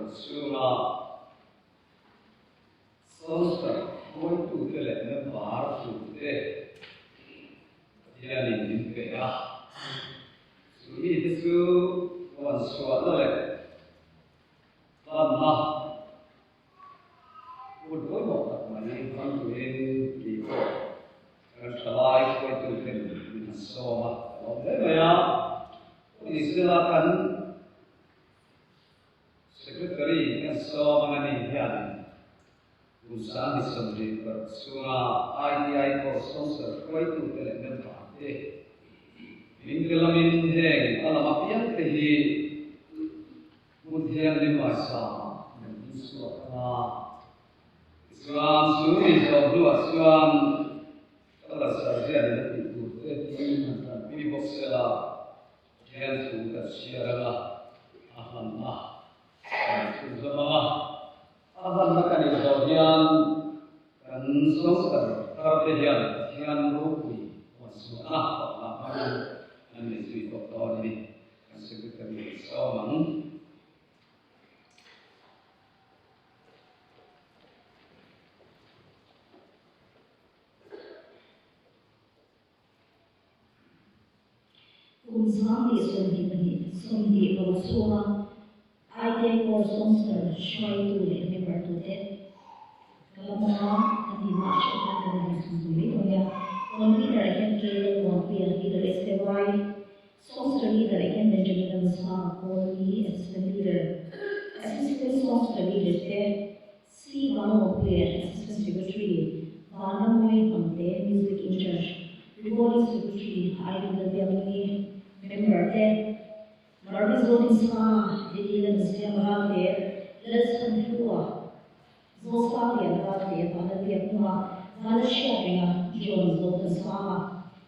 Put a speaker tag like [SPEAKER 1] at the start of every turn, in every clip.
[SPEAKER 1] paruk chhunga Sponsor hruaitute leh member turte Pathianin min pe a, chu mite chu puanchhuahna leh tlanna hun pawimawh tak mai hmang turin tih pawh kan thalai hruaituten min han sawm a, ka lawm hle mai a. Israela kan Secretary kan sawm ang a ni hianin kum 2026 chhunga ITI Corps sponsor hruaitute leh member te min pe lamin heng a lam apiangte hi Hmun thianghlim hmaisa kan inchhuak ang a, tichuan chu ni zawh hnuah chuan ka lalsar hianin a tih tur te tiin han tanpui bawk sela, Pathian thu kan chhiar ang a, a hmanna kan chhunzawm ang a, a hmanna kan inzawh hian kan sawmsar thar te hian Pathian ropui huanchhuahna pakhat hmangin an nei zui bawk dawn a ni. Kan Secretary sawm ang.
[SPEAKER 2] Kum 2022 20 chhunga ITI Corps Sponsor hruaitu leh member tute ka la hmang a, a tihna a hriat khan kan han chhunzawm mai dawn nia. Convener ah hian K Lalmuanpuia, Leader SKY, Sponsor Leader ah hian Benjamin Lalsanga, Paul Lee, Assistant Leader, Assistant Sponsor Leaders te, C Vanlawmpuia, Assistant Secretary, Vanramui Hnamte, Music in Charge, Recording Secretary, Irene Lalbiaknungi, Member te, Marvin Zodinsanga, Lily Lalnunsiama Ralte, Lalchhanhlua, Zosang Lian Ralte, Vanlalbiaknunga, Vanlalhriatrenga, John Zothansanga,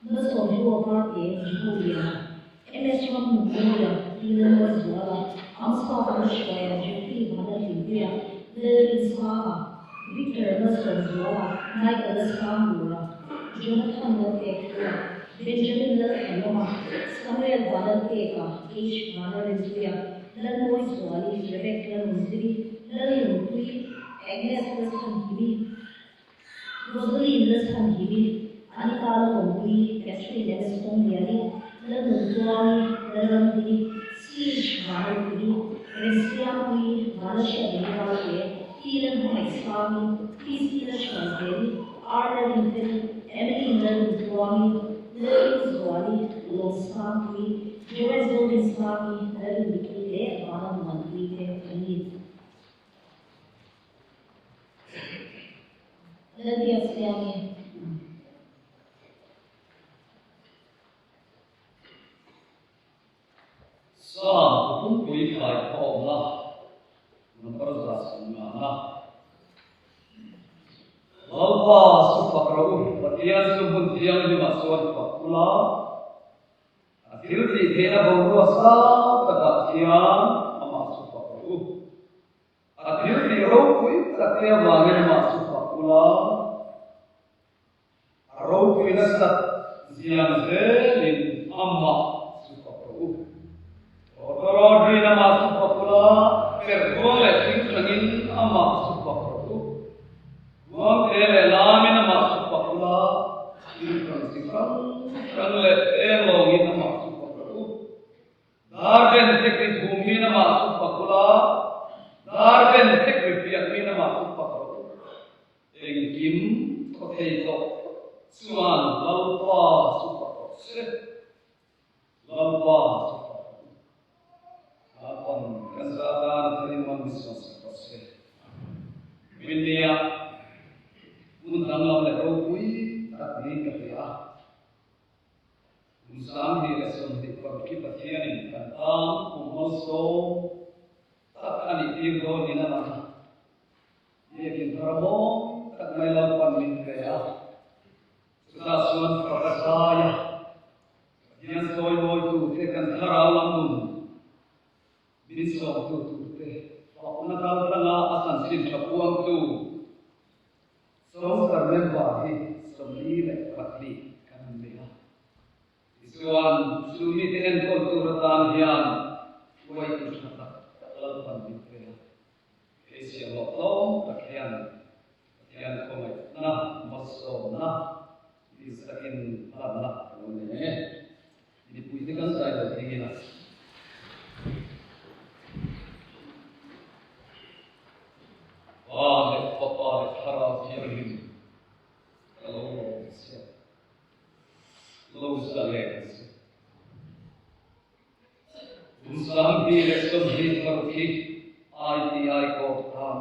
[SPEAKER 2] Malsawmhlua Varte, Jeho Liana, MS Ramnunmawia, Pi Lalmawizuala, Amsa Vanlalhruaia, Jeffrey Vanlalhlimpuia, Lalrinsanga, Victor Malsawmzuala, Michael Lalsanglura, Jonathan Lalpekhlua, Benjamin Lalthanawma, Samuel Vanlalpeka, H Vanlalrinpuia, Lalmawizuali, Rebecca Lalnunziri, Lalnunpui, Agnes Lalchhanhimi, Rosaline Lalchhanhimi, Anita Lalawmpui, Catherine MS Kawngliani, Lalnuntuangi, Lalramdini, Siege Vanlalpui, Remsiampui, Vanlalhriatnei Valte, T Lalhmangaihsangi, PC Lalhruaizeli, R Lalrinfeli, Emily Lalnuntuangi, Lalrinzuali, Lawmsangpui, Joel Zorinsangi, Lalrindiki leh Vanlalmuanpui te an ni. Lalbiaksiangi.
[SPEAKER 1] Sam pumpui thlai khawmna number 150. Lalpa chu fak rawh u, Pathian chu hmun thianghlimah chuan fak ula, a thil tih theihna boruak sang takah hian amah chu fak rawh u. A thil tih ropui tak te avangin amah chu fak ula, a ropui nasat zian zelin amah chu fak rawh u. Tawtawrawt amah chu fak ula, perhbuang leh thingthlangin amah chu fak rawh u. Khuangte leh lamin amah chu fak ula, thingtlang chi hrang hrang leh englawngin amah chu fak rawh u. Dar ben thek ri phum mi namah chu fak ula, dar ben thek ri fiak mi namah chu fak rawh u. Engkim thaw thei tawh chuan Lalpa chu fak rawh se, Lalpa chu fak rawh u. Lalpan kan za tan a tharin man min sawmsak rawh se. Minnia hmun danglam leh ropui tak niin ka hria a. Kum 2026 khi Pathianin kan tan kum malsawm tak a nih tir dawn in a lang a. Biakin thar mawi tak mai Lalpan min pe a, chutah chuan fak a zai a, Pathian chawimawitu te kan thlarau lam nun min sawmtu turte fakna kaltlanga a chanchin tha puangtu Sawmsar member hi 42 kan han nei a. Tichuan, chu mite enkawl tur atan hian hruaitu tha tak tak Lalpan min pe a. chhiahhlawh tlawm tak hian Pathian khawngaihna, malsawmna, tihsakin hlanna ka lo nei e. Mipuite kan zai lo ding ila. Pa leh Fapa leh Thlarau Thianghlim ka lo lawm che. Lo zalen che. Kum 2026 hi ITI Court khan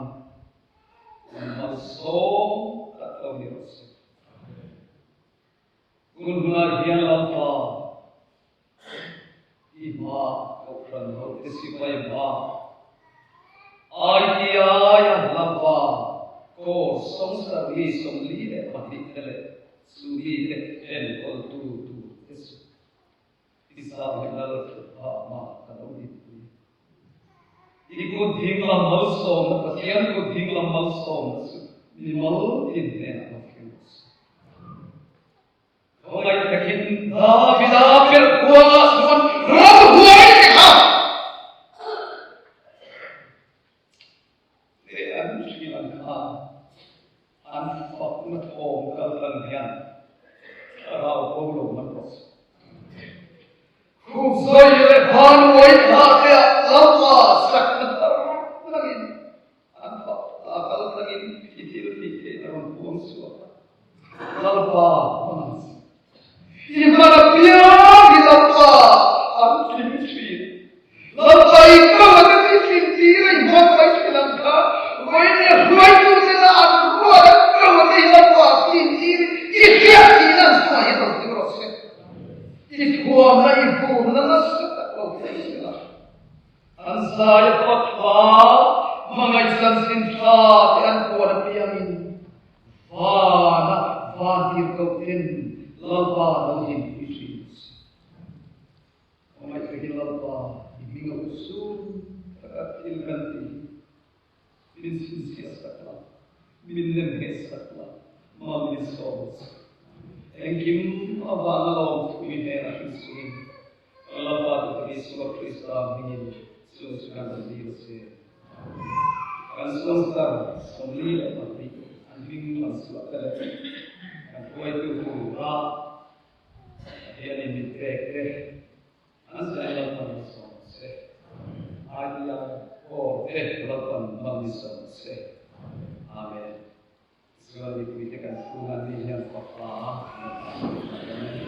[SPEAKER 1] kum malsawm tak lo ni rawh se. Tun hunah hian Lalpa i hma Kohhran hote sipai hma ITI a Lalpa Corps sawmsarih 42 te leh chu mite enkawltu tur te chu i zah leh lal thut phah mah ka lo dinpui. I kut dinglam malsawmna, Pathian kut dinglam malsawmna chu mimal tin hnenah lo thleng rawh se. Khawngaih takin Davida perh kuangah chuan ramhuai te kha te an hrilh ang khan an fakna thawm kal tlang hian thlarau bo lo man rawh se. Khumzawi leh Bhanuai thla te ah Lalpa sakna thar tlangin an fak a kal tlangin i thil tih theih a rawn puang chhuak a. Lalpa hman ang che. I hman apiang hi Lalpa an tling thin. Lalpa i ko a ka ti tling tir a i hman mai thin ang kha. Vawiin hruaitu te la an ruat an ko a te hi Lalpa tling tir i hriat tihna an chungah hian rawn tling rawh se. I thuamna i vurna nasa tak lo thei sela. An zai a fak hla, hmangaih chanchin tha te an puan apiangin vana vantirhkohten Lalpa lo dinpui thin a si. Hmangaih takin Lalpa i hming a usum taka thil kan ti hi min chhinchhiah sak la, min nemheh sak la, mal min sawm che. Engkim avanga lawmthu i hnenah hrilhsuhin Lalpa duhtak Isua Krista hmingin chung chu kan rawn dil a che. Kan sponsor 42 an hming lam chhuah te leh kan hruaitu tura Pathianin min pek te an zai Lalpan min sawm che. ITI Corps te Lalpan mal min sawm che. Amen. Tichuan mipuite kan chhunga mi hian fapa an lo